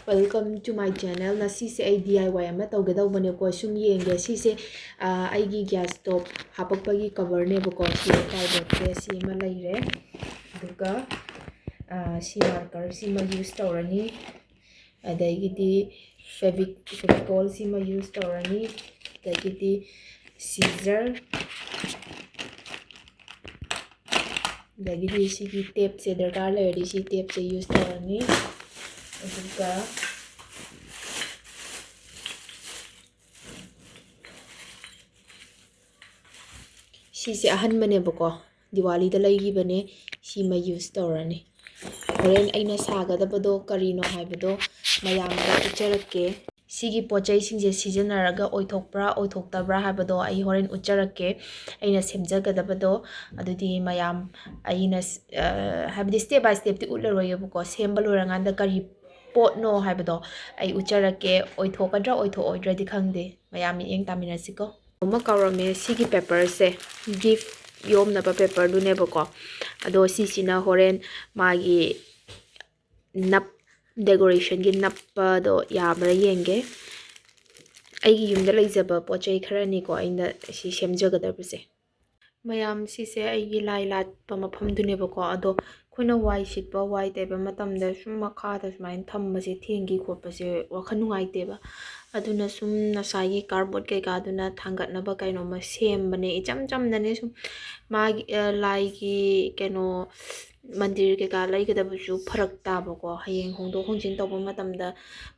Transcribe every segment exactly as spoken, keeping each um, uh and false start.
Welcome to my channel. ꯉꯁꯤꯁꯦ ꯑꯩ D I Y ꯑꯃ ꯇꯧꯒꯦ ꯇꯧꯕꯅꯦꯀꯣ꯫ ꯁꯨꯝ ꯌꯦꯡꯒꯦ꯫ ꯁꯤꯁꯦ, ꯑ, ꯑꯩꯒꯤ gas stove ꯍꯥꯄꯛꯄꯒꯤ coverꯅꯦꯕꯀꯣ꯫ ꯁꯤ cardboardꯁꯦ ꯁꯤ ꯑꯃ ꯂꯩꯔꯦ꯫ ꯑꯗꯨꯒ, ꯑ, ꯁꯤ marker ꯁꯤꯃ use ꯇꯧꯔꯅꯤ꯫ ꯑꯗꯒꯤꯗꯤ Fevic-, Fevicol ꯁꯤꯃ use ꯇꯧꯔꯅꯤ꯫ ꯑꯗꯒꯤꯗꯤ scissor, ꯑꯗꯒꯤꯗꯤ ꯁꯤꯒꯤ tapeꯁꯦ ꯗꯔꯀꯥꯔ ꯂꯩꯔꯗꯤ ꯁꯤ tapeꯁꯦ use ꯇꯧꯔꯅꯤ꯫ ꯑꯗꯨꯒ ꯁꯤꯁꯦ ꯑꯍꯟꯕꯅꯦꯕꯀꯣ, ꯗꯤꯋꯥꯂꯤꯗ ꯂꯩꯈꯤꯕꯅꯦ꯫ ꯁꯤꯃ use ꯇꯧꯔꯅꯤ꯫ ꯍꯣꯔꯦꯟ ꯑꯩꯅ ꯁꯥꯒꯗꯕꯗꯣ ꯀꯔꯤꯅꯣ ꯍꯥꯏꯕꯗꯣ ꯃꯌꯥꯝꯗ ꯎꯠꯆꯔꯛꯀꯦ꯫ ꯁꯤꯒꯤ ꯄꯣꯠ ꯆꯩꯁꯤꯡꯁꯦ ꯁꯤꯖꯤꯟꯅꯔꯒ ꯑꯣꯏꯊꯣꯛꯄ꯭ꯔꯥ ꯑꯣꯏꯊꯣꯛꯇꯕ꯭ꯔꯥ ꯍꯥꯏꯕꯗꯣ ꯑꯩ ꯍꯣꯔꯦꯟ ꯎꯠꯆꯔꯛꯀꯦ꯫ ꯑꯩꯅ ꯁꯦꯝꯖꯒꯗꯕꯗꯣ ꯑꯗꯨꯗꯤ ꯃꯌꯥꯝ ꯑꯩꯅ ꯁ-, ꯑ, ꯍꯥꯏꯕꯗꯤ step by stepꯇꯤ ꯎꯠꯂꯔꯣꯏꯒꯦꯕꯀꯣ꯫ ꯁꯦꯝꯕ ꯂꯣꯏꯔꯀꯥꯟꯗ ꯀꯔꯤ ꯄꯣꯠꯅꯣ ꯍꯥꯏꯕꯗꯣ ꯑꯩ ꯎꯠꯆꯔꯛꯀꯦ꯫ ꯑꯣꯏꯊꯣꯛꯀꯗ꯭ꯔꯥ ꯑꯣꯏꯊꯣꯛꯑꯣꯏꯗ꯭ꯔꯗꯤ ꯈꯪꯗꯦ꯫ ꯃꯌꯥꯝ ꯃꯤꯠꯌꯦꯡ ꯇꯥꯃꯤꯟꯅꯁꯤꯀꯣ꯫ ꯑꯃ ꯀꯥꯎꯔꯝꯃꯦ, ꯁꯤꯒꯤ paperꯁꯦ gift ꯌꯣꯝꯅꯕ paperꯗꯨꯅꯦꯕꯀꯣ꯫ ꯑꯗꯣ ꯁꯤꯁꯤꯅ ꯍꯣꯔꯦꯟ ꯃꯥꯒꯤ ꯅꯞ-, decorationꯒꯤ ꯅꯞꯄꯗꯣ ꯌꯥꯕ꯭ꯔꯥ ꯌꯦꯡꯒꯦ꯫ ꯑꯩꯒꯤ ꯌꯨꯝꯗ ꯂꯩꯖꯕ ꯄꯣꯠ ꯆꯩ ꯈꯔꯅꯤꯀꯣ ꯑꯩꯅ ꯁꯤ ꯁꯦꯝꯖꯒꯗꯕꯁꯦ꯫ ꯃꯌꯥꯝ, ꯁꯤꯁꯦ ꯑꯩꯒꯤ ꯂꯥꯏ ꯂꯥꯠꯄ ꯃꯐꯝꯗꯨꯅꯦꯕꯀꯣ꯫ ꯑꯗꯣ ꯑꯩꯈꯣꯏꯅ ꯋꯥꯏ ꯁꯤꯠꯄ, ꯋꯥꯏ ꯇꯩꯕ ꯃꯇꯝꯗ ꯁꯨꯝ ꯃꯈꯥꯗ ꯁꯨꯃꯥꯏꯅ ꯊꯝꯕꯁꯦ ꯊꯦꯡꯈꯤ ꯈꯣꯠꯄꯁꯦ ꯋꯥꯈꯜ ꯅꯨꯡꯉꯥꯏꯇꯦꯕ꯫ ꯑꯗꯨꯅ ꯁꯨꯝ ꯉꯁꯥꯏꯒꯤ cardboard ꯀꯩꯀꯥꯗꯨꯅ ꯊꯥꯡꯒꯠꯅꯕ ꯀꯩꯅꯣꯝꯃ ꯁꯦꯝꯕꯅꯦ꯫ ꯏꯆꯝ ꯆꯝꯅꯅꯦ ꯁꯨꯝ ꯃꯥꯒꯤ, ꯑ, ꯂꯥꯏꯒꯤ ꯀꯩꯅꯣ ꯃꯟꯗꯤꯔ ꯀꯩꯀꯥ ꯂꯩꯒꯗꯕꯁꯨ ꯐꯔꯛ ꯇꯥꯕꯀꯣ꯫ ꯍꯌꯦꯡ ꯍꯣꯡꯗꯣꯛ ꯍꯣꯡꯖꯤꯟ ꯇꯧꯕ ꯃꯇꯝꯗ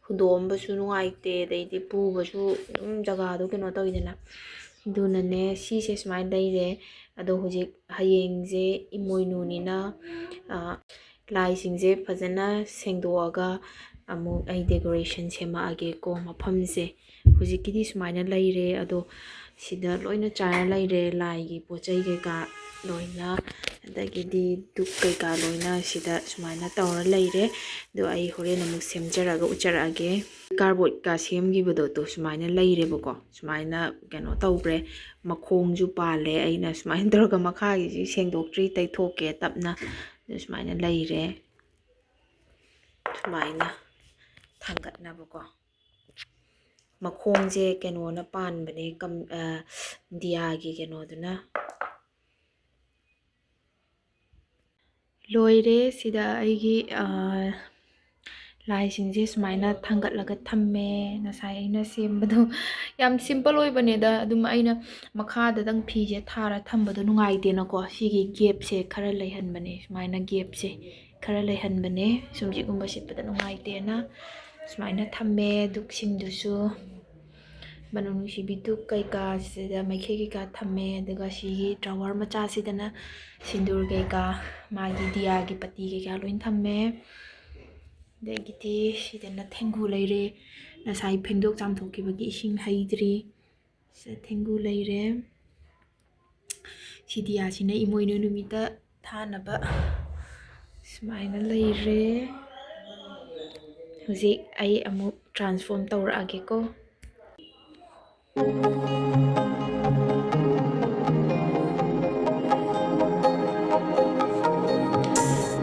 ꯍꯨꯟꯗꯣꯛꯑꯝꯕꯁꯨ ꯅꯨꯡꯉꯥꯏꯇꯦ, ꯑꯗꯩꯗꯤ ꯄꯨꯕꯁꯨ ꯑꯗꯨꯝ ꯖꯒꯥꯗꯣ ꯀꯩꯅꯣ ꯇꯧꯋꯤꯗꯅ꯫ ꯑꯗꯨꯅꯅꯦ ꯁꯤꯁꯦ ꯁꯨꯃꯥꯏꯅ ꯂꯩꯔꯦ꯫ ꯑꯗꯣ ꯍꯧꯖꯤꯛ ꯍꯌꯦꯡꯁꯦ ꯏꯃꯣꯏꯅꯨꯅꯤꯅ, ꯑ, ꯂꯥꯏꯁꯤꯡꯁꯦ ꯐꯖꯅ ꯁꯦꯡꯗꯣꯛꯑꯒ ꯑꯃꯨꯛ ꯑꯩ decoration ꯁꯦꯝꯃꯛꯑꯒꯦꯀꯣ꯫ ꯃꯐꯝꯁꯦ ꯍꯧꯖꯤꯛꯀꯤꯗꯤ ꯁꯨꯃꯥꯏꯅ ꯂꯩꯔꯦ꯫ ꯑꯗꯣ ꯁꯤꯗ ꯂꯣꯏꯅ ꯆꯥꯏꯔ ꯂꯩꯔꯦ, ꯂꯥꯏꯒꯤ ꯄꯣꯠ ꯆꯩ ꯀꯩꯀꯥ ꯂꯣꯏꯅ, ꯑꯗꯒꯤꯗꯤ ꯙꯨꯞ ꯀꯩꯀꯥ ꯂꯣꯏꯅ ꯁꯤꯗ ꯁꯨꯃꯥꯏꯅ ꯇꯧꯔ ꯂꯩꯔꯦ꯫ ꯑꯗꯣ ꯑꯩ ꯍꯣꯔꯦꯟ ꯑꯃꯨꯛ ꯁꯦꯝꯖꯔꯒ ꯎꯠꯆꯔꯛꯑꯒꯦ꯫ Cardboardꯀ ꯁꯦꯝꯈꯤꯕꯗꯣ ꯇꯣ ꯁꯨꯃꯥꯏꯅ ꯂꯩꯔꯦꯕꯀꯣ꯫ ꯁꯨꯃꯥꯏꯅ ꯀꯩꯅꯣ ꯇꯧꯈ꯭ꯔꯦ, ꯃꯈꯣꯡꯁꯨ ꯄꯥꯜꯂꯦ꯫ ꯑꯩꯅ ꯁꯨꯃꯥꯏꯅ ꯇꯧꯔꯒ ꯃꯈꯥꯒꯤꯁꯤ ꯁꯦꯡꯗꯣꯛꯇ꯭ꯔꯤ, ꯇꯩꯊꯣꯛꯀꯦ ꯇꯞꯅ꯫ ꯑꯗꯨ ꯁꯨꯃꯥꯏꯅ ꯂꯩꯔꯦ꯫ ꯁꯨꯃꯥꯏꯅ ꯊꯥꯡꯒꯠꯅꯕꯀꯣ꯫ ꯃꯈꯣꯡꯁꯦ ꯀꯩꯅꯣꯅ ꯄꯥꯟꯕꯅꯦ, ꯀꯝ-, ꯑ, ꯗꯤꯌꯥꯒꯤ ꯀꯩꯅꯣꯗꯨꯅ꯫ ꯂꯣꯏꯔꯦ꯫ ꯁꯤꯗ ꯑꯩꯒꯤ, ꯑ, ꯂꯥꯏꯁꯤꯡꯁꯦ ꯁꯨꯃꯥꯏꯅ ꯊꯥꯡꯒꯠꯂꯒ ꯊꯝꯃꯦ꯫ ꯉꯁꯥꯏ ꯑꯩꯅ ꯁꯦꯝꯕꯗꯣ ꯌꯥꯝ simple ꯑꯣꯏꯕꯅꯦꯗ꯫ ꯑꯗꯨꯝ ꯑꯩꯅ ꯃꯈꯥꯗꯗꯪ ꯐꯤꯁꯦ ꯊꯥꯔ ꯊꯝꯕꯗꯣ ꯅꯨꯡꯉꯥꯏꯇꯦꯅꯀꯣ꯫ ꯁꯤꯒꯤ gapꯁꯦ ꯈꯔ ꯂꯩꯍꯟꯕꯅꯦ, ꯁꯨꯃꯥꯏꯅ gapꯁꯦ ꯈꯔ ꯂꯩꯍꯟꯕꯅꯦ꯫ ꯁꯨꯝ ꯁꯤꯒꯨꯝꯕ ꯁꯤꯠꯄꯗ ꯅꯨꯡꯉꯥꯏꯇꯦꯅ ꯁꯨꯃꯥꯏꯅ ꯊꯝꯃꯦ꯫ ꯙꯨꯞꯁꯤꯡꯗꯨꯁꯨ ꯃꯅꯨꯡ ꯅꯨꯡꯁꯤꯕꯤ ꯙꯨꯞ ꯀꯩꯀꯥ ꯁꯤꯗ ꯃꯩꯈꯦꯠ ꯀꯩꯀꯥ ꯊꯝꯃꯦ꯫ ꯑꯗꯨꯒ ꯁꯤꯒꯤ drawer ꯃꯆꯥꯁꯤꯗꯅ ꯁꯤꯟꯗꯨꯔ ꯀꯩꯀꯥ, ꯃꯥꯒꯤ ꯗꯤꯌꯥꯒꯤ ꯄꯇꯤ ꯀꯩꯀꯥ ꯂꯣꯏ ꯊꯝꯃꯦ꯫ ꯑꯗꯒꯤꯗꯤ ꯁꯤꯗꯅ ꯊꯦꯡꯒꯨ ꯂꯩꯔꯦ, ꯉꯁꯥꯏ ꯐꯦꯡꯗꯣꯛ ꯆꯥꯝꯊꯣꯛꯈꯤꯕꯒꯤ ꯏꯁꯤꯡ ꯍꯩꯗ꯭ꯔꯤ꯫ ꯁꯤꯗ ꯊꯦꯡꯒꯨ ꯂꯩꯔꯦ꯫ ꯁꯤ ꯗꯤꯌꯥꯁꯤꯅ ꯏꯃꯣꯏꯅꯨ ꯅꯨꯃꯤꯠꯇ ꯊꯥꯅꯕ ꯁꯨꯃꯥꯏꯅ ꯂꯩꯔꯦ꯫ ꯍꯧꯖꯤꯛ ꯑꯩ ꯑꯃꯨꯛ transform ꯇꯧꯔꯛꯑꯒꯦꯀꯣ꯫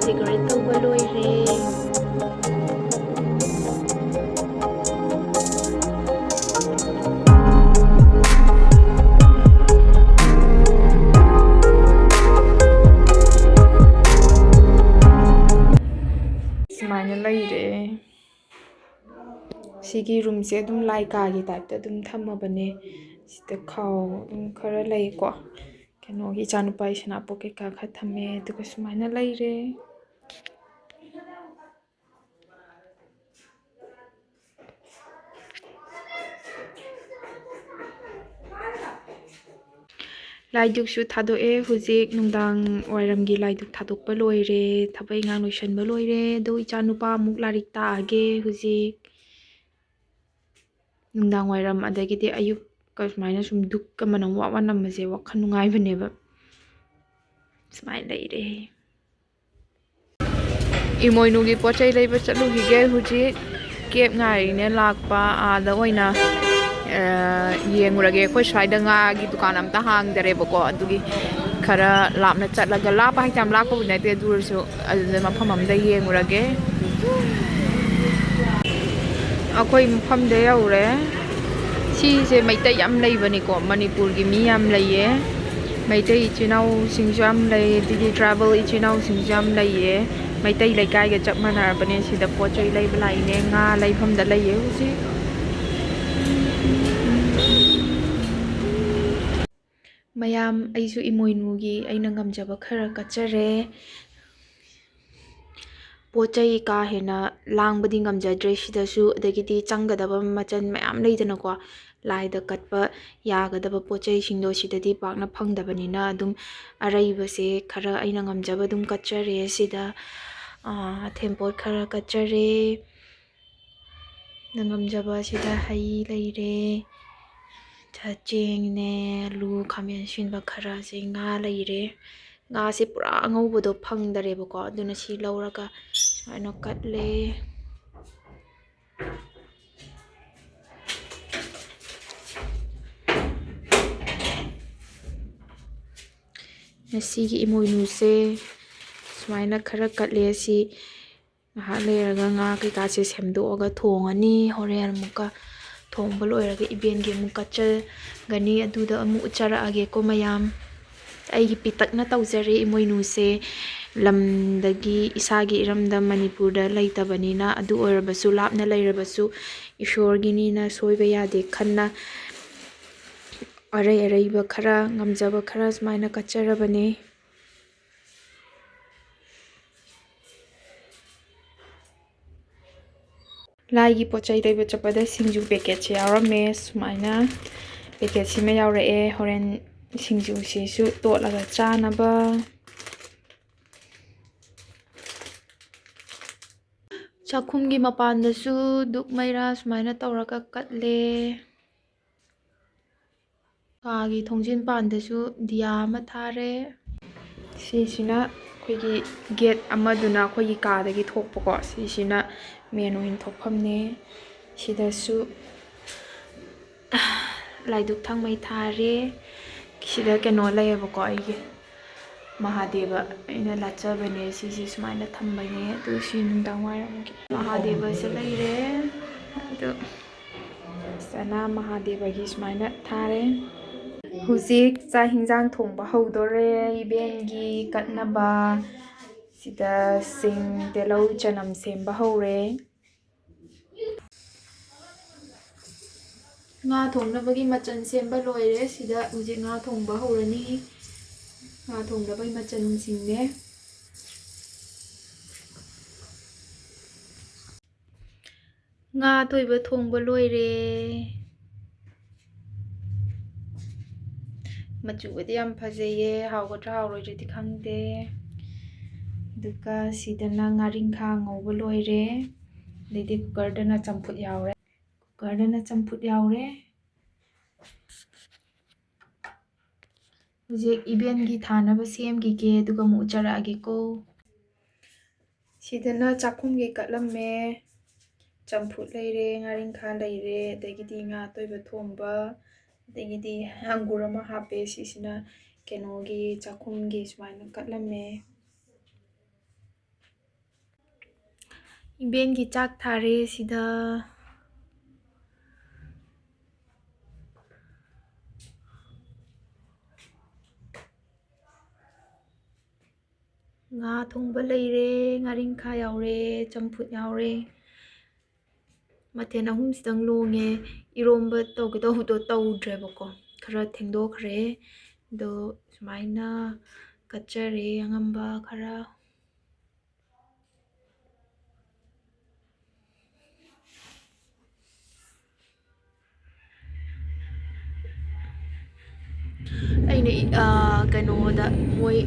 Decorate ꯇꯧꯕ ꯂꯣꯏꯔꯦ꯫ ꯁꯨꯃꯥꯏꯅ ꯂꯩꯔꯦ꯫ ꯁꯤꯒꯤ roomꯁꯦ ꯑꯗꯨꯝ ꯂꯥꯏ ꯀꯥꯒꯤ typeꯇ ꯑꯗꯨꯝ ꯊꯝꯃꯕꯅꯦ꯫ ꯁꯤꯗ ꯈꯥꯎ ꯑꯗꯨꯝ ꯈꯔ ꯂꯩꯀꯣ꯫ ꯀꯩꯅꯣꯒꯤ ꯏꯆꯥꯅꯨꯄꯥꯒꯤ ꯁꯅꯥꯄꯣꯠ ꯀꯩꯀꯥ ꯈꯔ ꯊꯝꯃꯦ꯫ ꯑꯗꯨꯒ ꯁꯨꯃꯥꯏꯅ ꯂꯩꯔꯦ꯫ ꯂꯥꯏꯗꯨꯛꯁꯨ ꯊꯥꯗꯣꯛꯑꯦ꯫ ꯍꯧꯖꯤꯛ ꯅꯨꯡꯗꯥꯡ ꯋꯥꯏꯔꯝꯒꯤ ꯂꯥꯏꯗꯨꯛ ꯊꯥꯗꯣꯛꯄ ꯂꯣꯏꯔꯦ꯫ ꯊꯕꯛ ꯏꯪꯈꯥꯡ ꯂꯣꯏꯁꯟꯕ ꯂꯣꯏꯔꯦ꯫ ꯑꯗꯣ ꯏꯆꯥ ꯅꯨꯄꯥ ꯑꯃꯨꯛ ꯂꯥꯏꯔꯤꯛ ꯇꯥꯛꯑꯒꯦ ꯍꯧꯖꯤꯛ꯫ ꯅꯨꯡꯗꯥꯡ ꯋꯥꯏꯔꯝ ꯑꯗꯒꯤꯗꯤ ꯑꯌꯨꯛꯀ ꯁꯨꯃꯥꯏꯅ ꯁꯨꯝ ꯙꯨꯛꯀ ꯃꯅꯝ ꯋꯥ ꯋꯥ ꯅꯝꯕꯁꯦ ꯋꯥꯈꯜ ꯅꯨꯡꯉꯥꯏꯕꯅꯦꯕ꯫ ꯁꯨꯃꯥꯏꯅ ꯂꯩꯔꯦ꯫ ꯏꯃꯣꯏꯅꯨꯒꯤ ꯄꯣꯠ ꯆꯩ ꯂꯩꯕ ꯆꯠꯂꯨꯈꯤꯒꯦ꯫ ꯍꯧꯖꯤꯛ cab ꯉꯥꯏꯔꯤꯅꯦ ꯂꯥꯛꯄ꯫ ꯑꯥꯗ ꯑꯣꯏꯅ, ꯑ, ꯌꯦꯡꯉꯨꯔꯒꯦ꯫ ꯑꯩꯈꯣꯏ ꯁ꯭ꯋꯥꯏꯗ ꯉꯥꯒꯤ ꯗꯨꯀꯥꯟ ꯑꯝꯇ ꯍꯥꯡꯗꯔꯦꯕꯀꯣ꯫ ꯑꯗꯨꯒꯤ ꯈꯔ ꯂꯥꯞꯅ ꯆꯠꯂꯒ, ꯂꯥꯞꯄ ꯍꯥꯏꯁꯦ ꯌꯥꯝ ꯂꯥꯞꯄꯕꯨꯗꯤ ꯅꯠꯇꯦ, ꯑꯗꯨ ꯑꯣꯏꯔꯁꯨ ꯑꯗꯨꯗ ꯃꯐꯝ ꯑꯝꯗ ꯌꯦꯡꯉꯨꯔꯒꯦ꯫ ꯑꯩꯈꯣꯏ ꯃꯐꯝꯗ ꯌꯧꯔꯦ꯫ ꯁꯤꯁꯦ ꯃꯩꯇꯩ ꯌꯥꯝ ꯂꯩꯕꯅꯤꯀꯣ, ꯃꯅꯤꯄꯨꯔꯒꯤ ꯃꯤ ꯌꯥꯝ ꯂꯩꯌꯦ꯫ ꯃꯩꯇꯩ ꯏꯆꯤꯟ ꯏꯅꯥꯎꯁꯤꯡꯁꯨ ꯌꯥꯝ ꯂꯩ, ꯑꯗꯒꯤ ꯇ꯭ꯔꯥꯏꯕꯦꯜ ꯏꯆꯤꯟ ꯏꯅꯥꯎꯁꯤꯡꯁꯨ ꯌꯥꯝ ꯂꯩꯌꯦ꯫ ꯃꯩꯇꯩ ꯂꯩꯀꯥꯏꯒ ꯆꯞ ꯃꯥꯟꯅꯔꯕꯅꯦ꯫ ꯁꯤꯗ ꯄꯣꯠ ꯆꯩ ꯂꯩꯕ ꯂꯥꯛꯏꯅꯦ꯫ ꯉꯥ ꯂꯩꯐꯝꯗ ꯂꯩꯌꯦ ꯍꯧꯖꯤꯛ꯫ ꯃꯌꯥꯝ, ꯑꯩꯁꯨ ꯏꯃꯣꯏꯅꯨꯒꯤ ꯑꯩꯅ ꯉꯝꯖꯕ ꯈꯔ ꯀꯠꯆꯔꯦ꯫ ꯄꯣꯠ ꯆꯩ ꯀꯥ ꯍꯦꯟꯅ ꯂꯥꯡꯕꯗꯤ ꯉꯝꯖꯗ꯭ꯔꯦ ꯁꯤꯗꯁꯨ, ꯑꯗꯒꯤꯗꯤ ꯆꯪꯒꯗꯕ ꯃꯆꯜ ꯃꯌꯥꯝ ꯂꯩꯗꯅꯀꯣ, ꯂꯥꯏꯗ ꯀꯠꯄ ꯌꯥꯒꯗꯕ ꯄꯣꯠ ꯆꯩꯁꯤꯡꯗꯣ ꯁꯤꯗꯗꯤ ꯄꯥꯛꯅ ꯐꯪꯗꯕꯅꯤꯅ ꯑꯗꯨꯝ ꯑꯔꯩꯕꯁꯦ ꯈꯔ ꯑꯩꯅ ꯉꯝꯖꯕ ꯑꯗꯨꯝ ꯀꯠꯆꯔꯦ꯫ ꯁꯤꯗ, ꯑꯥ, ꯑꯊꯦꯟꯄꯣꯠ ꯈꯔ ꯀꯠꯆꯔꯦ꯫ ꯅ ꯉꯝꯖꯕ ꯁꯤꯗ ꯍꯩ ꯂꯩꯔꯦ, ꯆꯦꯡꯅꯦ, ꯑꯂꯨ, ꯈꯥꯃꯦꯟ ꯑꯁꯤꯟꯕ ꯈꯔꯁꯦ, ꯉꯥ ꯂꯩꯔꯦ꯫ ꯉꯥꯁꯦ ꯄꯨꯔꯥ ꯑꯉꯧꯕꯗꯣ ꯐꯪꯗꯔꯦꯕꯀꯣ, ꯑꯗꯨꯅ ꯁꯤ ꯂꯧꯔꯒ ꯁꯨꯃꯥꯏꯅ ꯀꯠꯂꯦ꯫ ꯉꯁꯤꯒꯤ ꯏꯃꯣꯏꯅꯨꯁꯦ ꯁꯨꯃꯥꯏꯅ ꯈꯔ ꯀꯠꯂꯦ꯫ ꯁꯤ ꯉꯥꯏꯍꯥꯛ ꯂꯩꯔꯒ ꯉꯥ ꯀꯩꯀꯥꯁꯦ ꯁꯦꯝꯗꯣꯛꯑꯒ ꯊꯣꯡꯉꯅꯤ꯫ ꯍꯣꯔꯦꯟ ꯑꯃꯨꯛꯀ ꯊꯣꯡꯕ ꯂꯣꯏꯔꯒ ꯏꯕꯦꯟꯒꯤ ꯑꯃꯨꯛ ꯀꯠꯆꯒꯅꯤ꯫ ꯑꯗꯨꯗ ꯑꯃꯨꯛ ꯎꯠꯆꯔꯛꯑꯒꯦꯀꯣ ꯃꯌꯥꯝ꯫ ꯑꯩꯒꯤ ꯄꯤꯇꯛꯅ ꯇꯧꯖꯔꯦ ꯏꯃꯣꯏꯅꯨꯁꯦ꯫ ꯂꯝꯗꯒꯤ, ꯏꯁꯥꯒꯤ ꯏꯔꯝꯗꯝ ꯃꯅꯤꯄꯨꯔꯗ ꯂꯩꯇꯕꯅꯤꯅ, ꯑꯗꯨ ꯑꯣꯏꯔꯕꯁꯨ, ꯂꯥꯞꯅ ꯂꯩꯔꯕꯁꯨ, ꯏꯁꯣꯔꯒꯤꯅꯤꯅ ꯁꯣꯏꯕ ꯌꯥꯗꯦ ꯈꯟꯅ ꯑꯔꯩ ꯑꯔꯩꯕ ꯈꯔ, ꯉꯝꯖꯕ ꯈꯔ ꯁꯨꯃꯥꯏꯅ ꯀꯠꯆꯔꯕꯅꯦ꯫ ꯂꯥꯏꯒꯤ ꯄꯣꯠ ꯆꯩ ꯂꯩꯕ ꯆꯠꯄꯗ ꯁꯤꯡꯖꯨ ꯄꯦꯀꯦꯠꯁꯦ ꯌꯥꯎꯔꯝꯃꯦ꯫ ꯁꯨꯃꯥꯏꯅ ꯄꯦꯀꯦꯠꯁꯤꯃ ꯌꯥꯎꯔꯛꯑꯦ꯫ ꯍꯣꯔꯦꯟ ꯁꯤꯡꯖꯨꯁꯤꯁꯨ ꯇꯣꯠꯂꯒ ꯆꯥꯅꯕ꯫ ꯆꯥꯛꯈꯨꯝꯒꯤ ꯃꯄꯥꯟꯗꯁꯨ ꯙꯨꯞ ꯃꯩꯔꯥ ꯁꯨꯃꯥꯏꯅ ꯇꯧꯔꯒ ꯀꯠꯂꯦ꯫ ꯀꯥꯒꯤ ꯊꯣꯡꯖꯤꯟ ꯄꯥꯟꯗꯁꯨ ꯗꯤꯌꯥ ꯑꯃ ꯊꯥꯔꯦ꯫ ꯁꯤꯁꯤꯅ ꯑꯩꯈꯣꯏꯒꯤ ꯒꯦꯠ ꯑꯃꯗꯨꯅ ꯑꯩꯈꯣꯏꯒꯤ ꯀꯥꯗꯒꯤ ꯊꯣꯛꯄꯀꯣ, ꯁꯤꯁꯤꯅ ꯃꯦꯟ ꯑꯣꯏꯅ ꯊꯣꯛꯐꯝꯅꯦ꯫ ꯁꯤꯗꯁꯨ ꯂꯥꯏꯙꯨꯛ ꯊꯥꯎꯃꯩ ꯊꯥꯔꯦ꯫ ꯁꯤꯗ ꯀꯩꯅꯣ ꯂꯩꯌꯦꯕꯀꯣ, ꯑꯩꯒꯤ ꯃꯍꯥꯗꯦꯕ ꯑꯩꯅ ꯂꯥꯠꯆꯕꯅꯦ꯫ ꯁꯤꯁꯦ ꯁꯨꯃꯥꯏꯅ ꯊꯝꯕꯅꯦ꯫ ꯑꯗꯨ ꯁꯤ ꯅꯨꯡꯗꯥꯡ ꯋꯥꯏꯔꯝꯒꯤ ꯃꯍꯥꯗꯦꯕꯁꯦ ꯂꯩꯔꯦ꯫ ꯑꯗꯨ ꯆꯅꯥ ꯃꯍꯥꯗꯦꯕꯒꯤ ꯁꯨꯃꯥꯏꯅ ꯊꯥꯔꯦ꯫ ꯍꯧꯖꯤꯛ ꯆꯥꯛ ꯍꯤꯟꯖꯥꯡ ꯊꯣꯡꯕ ꯍꯧꯗꯣꯔꯦ꯫ ꯏꯕꯦꯟꯒꯤ ꯀꯠꯅꯕ ꯁꯤꯗ ꯁꯤꯡ, ꯇꯤꯜꯍꯧ, ꯆꯅꯝ ꯁꯦꯝꯕ ꯍꯧꯔꯦ꯫ ꯉꯥ ꯊꯣꯡꯅꯕꯒꯤ ꯃꯆꯜ ꯁꯦꯝꯕ ꯂꯣꯏꯔꯦ꯫ ꯁꯤꯗ ꯍꯧꯖꯤꯛ ꯉꯥ ꯊꯣꯡꯕ ꯍꯧꯔꯅꯤ꯫ ꯉꯥ ꯊꯣꯡꯅꯕꯒꯤ ꯃꯆꯜꯁꯤꯡꯅꯦ꯫ ꯉꯥ ꯑꯇꯣꯏꯕ ꯊꯣꯡꯕ ꯂꯣꯏꯔꯦ꯫ ꯃꯆꯨꯒꯗꯤ ꯌꯥꯝ ꯐꯖꯩꯌꯦ꯫ ꯍꯥꯎꯒꯗ꯭ꯔꯥ ꯍꯥꯎꯔꯣꯏꯗ꯭ꯔꯗꯤ ꯈꯪꯗꯦ꯫ ꯑꯗꯨꯒ ꯁꯤꯗꯅ ꯉꯥꯔꯤꯡꯈꯥ ꯉꯧꯕ ꯂꯣꯏꯔꯦ꯫ ꯑꯗꯩꯗꯤ ꯀꯨꯀꯔꯗꯅ ꯆꯝꯐꯨꯠ ꯌꯥꯎꯔꯦ꯫ ꯀꯨꯀꯔꯗꯅ ꯆꯝꯐꯨꯠ ꯌꯥꯎꯔꯦ꯫ ꯍꯧꯖꯤꯛ ꯏꯕꯦꯟꯒꯤ ꯊꯥꯅꯕ ꯁꯦꯝꯈꯤꯒꯦ, ꯑꯗꯨꯒ ꯑꯃꯨꯛ ꯎꯠꯆꯔꯛꯑꯒꯦꯀꯣ꯫ ꯁꯤꯗꯅ ꯆꯥꯛꯈꯨꯝꯒꯤ ꯀꯠꯂꯝꯃꯦ꯫ ꯆꯝꯐꯨꯠ ꯂꯩꯔꯦ, ꯉꯥꯔꯤꯡꯈꯥ ꯂꯩꯔꯦ, ꯑꯗꯒꯤꯗꯤ ꯉꯥ ꯑꯇꯣꯏꯕ ꯊꯣꯡꯕ, ꯑꯗꯒꯤꯗꯤ ꯑꯪꯒꯨꯔ ꯑꯃ ꯍꯥꯞꯄꯦ꯫ ꯁꯤꯁꯤꯅ ꯀꯩꯅꯣꯒꯤ ꯆꯥꯛꯈꯨꯝꯒꯤ ꯁꯨꯃꯥꯏꯅ ꯀꯠꯂꯝꯃꯦ꯫ ꯏꯕꯦꯟꯒꯤ ꯆꯥꯛ ꯊꯥꯔꯦ ꯁꯤꯗ꯫ ꯉꯥ ꯊꯣꯡꯕ ꯂꯩꯔꯦ, ꯉꯥꯔꯤꯡꯈꯥ ꯌꯥꯎꯔꯦ, ꯆꯝꯐꯨꯠ ꯌꯥꯎꯔꯦ꯫ ꯃꯊꯦꯜ ꯑꯍꯨꯝꯁꯤꯗꯪ ꯂꯣꯡꯉꯦ꯫ ꯏꯔꯣꯝꯕ ꯇꯧꯒꯦ ꯇꯧꯕꯗꯣ ꯇꯧꯗ꯭ꯔꯦꯕꯀꯣ, ꯈꯔ ꯊꯦꯡꯗꯣꯛꯈ꯭ꯔꯦ꯫ ꯑꯗꯣ ꯁꯨꯃꯥꯏꯅ ꯀꯠꯆꯔꯦ ꯑꯉꯝꯕ ꯈꯔ꯫ ꯑꯩꯅ ꯏ-, ꯑ, ꯀꯩꯅꯣꯗ ꯃꯣꯏ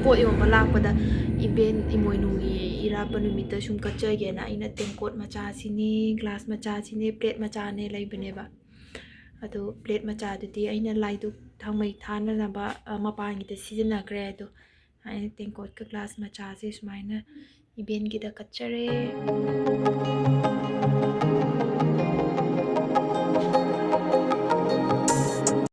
ꯄꯣꯠ ꯌꯣꯟꯕ ꯂꯥꯛꯄꯗ ꯏꯕꯦꯟ ꯏꯃꯣꯏꯅꯨꯒꯤ ꯏꯔꯥꯠꯄ ꯅꯨꯃꯤꯠꯇ ꯁꯨꯝ ꯀꯠꯆꯒꯦꯅ ꯑꯩꯅ ꯇꯦꯡꯀꯣꯠ ꯃꯆꯥꯁꯤꯅꯦ, ꯒ꯭ꯂꯥꯁ ꯃꯆꯥꯁꯤꯅꯦ, ꯄ꯭ꯂꯦꯠ ꯃꯆꯥꯅꯦ ꯂꯩꯕꯅꯦꯕ꯫ ꯑꯗꯣ ꯄ꯭ꯂꯦꯠ ꯃꯆꯥꯗꯨꯗꯤ ꯑꯩꯅ ꯂꯥꯏꯗꯨꯛ ꯊꯥꯎꯃꯩ ꯊꯥꯅꯅꯕ, ꯑ, ꯃꯄꯥꯟꯒꯤꯗ ꯁꯤꯖꯤꯟꯅꯈ꯭ꯔꯦ꯫ ꯑꯗꯣ ꯑꯩꯅ ꯇꯦꯡꯀꯣꯠꯀ ꯒ꯭ꯂꯥꯁ ꯃꯆꯥꯁꯦ ꯁꯨꯃꯥꯏꯅ ꯏꯕꯦꯟꯒꯤꯗ ꯀꯠꯆꯔꯦ꯫